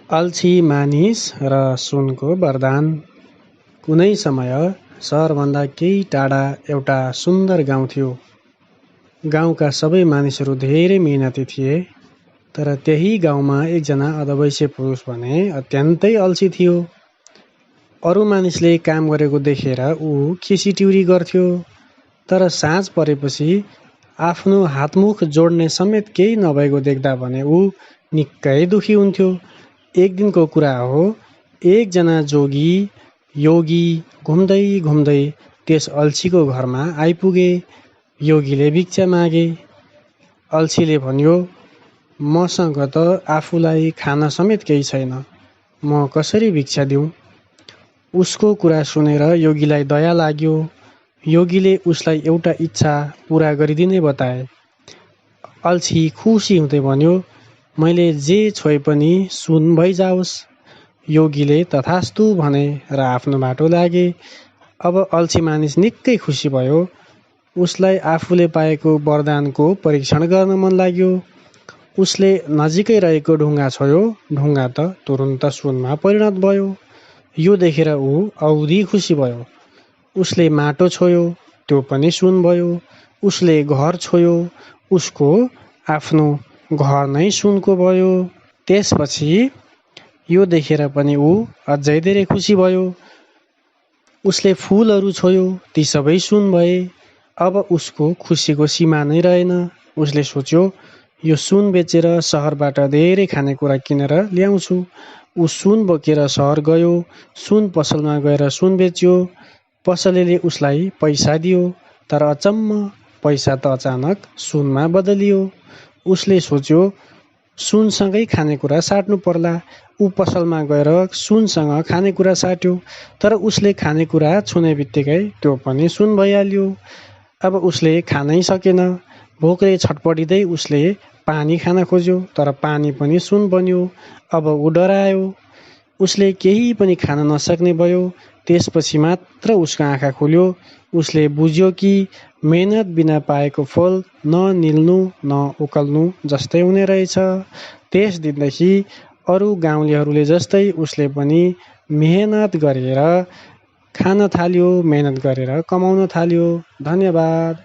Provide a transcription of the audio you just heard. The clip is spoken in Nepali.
अल्छी मानिस र सुनको वरदान। कुनै समय सहरभन्दा केही टाढा एउटा सुन्दर गाउँ थियो। गाउँका सबै मानिसहरू धेरै मेहनती थिए, तर त्यही गाउँमा एकजना अधवैँसे पुरुष भने अत्यन्तै अल्छी थियो। अरू मानिसले काम गरेको देखेर ऊ खिसिटिउरी गर्थ्यो, तर साँझ परेपछि आफ्नो हातमुख जोड्ने समेत केही नभएको देख्दा भने ऊ निकै दुखी हुन्थ्यो। एक दिनको कुरा हो, एकजना योगी घुम्दै घुम्दै त्यस अल्छीको घरमा आइपुगे। योगीले भिक्षा मागे। अल्छीले भन्यो, मसँग त आफूलाई खान समेत केही छैन, म कसरी भिक्षा दिउँ? उसको कुरा सुनेर योगीलाई दया लाग्यो। योगीले उसलाई एउटा इच्छा पुरा गरिदिने बताए। अल्छी खुसी हुँदै भन्यो, मैले जे छोए पनि सुन भइजाओस्। योगीले तथास्तु भने र आफ्नो बाटो लागे। अब अल्छी मानिस निकै खुसी भयो। उसलाई आफूले पाएको वरदानको परीक्षण गर्न मन लाग्यो। उसले नजिकै रहेको ढुङ्गा छोयो। ढुङ्गा त तुरुन्त सुनमा परिणत भयो। यो देखेर ऊ औधी खुसी भयो। उसले माटो छोयो, त्यो पनि सुन भयो। उसले घर छोयो, उसको आफ्नो घर नै सुनको भयो। त्यसपछि यो देखेर पनि ऊ अझै धेरै खुसी भयो। उसले फुलहरू छोयो, ती सबै सुन भए। अब उसको खुसीको सीमा नै रहेन। उसले सोच्यो, यो सुन बेचेर सहरबाट धेरै खानेकुरा किनेर ल्याउँछु। ऊ सुन बोकेर सहर गयो। सुन पसलमा गएर सुन बेच्यो। पसलेले उसलाई पैसा दियो, तर अचम्म, पैसा त अचानक सुनमा बदलियो। उसले सोच्यो, सुनसँगै खानेकुरा साट्नु पर्ला। ऊ पसलमा गएर सुनसँग खानेकुरा साट्यो, तर उसले खानेकुरा छुने बित्तिकै त्यो पनि सुन भइहाल्यो। अब उसले खानै सकेन। भोकले छटपटिँदै उसले पानी खान खोज्यो, तर पानी पनि सुन बन्यो। अब ऊ डरायो। उसले केही पनि खान नसक्ने भयो। त्यसपछि मात्र उसको आँखा खुल्यो। उसले बुझ्यो कि मेहनत बिना पाएको फल न निल्नु न उकल्नु जस्तै हुने रहेछ। त्यस दिनदेखि अरू गाउँलेहरूले जस्तै उसले पनि मेहनत गरेर खान थाल्यो, मेहनत गरेर कमाउन थाल्यो। धन्यवाद।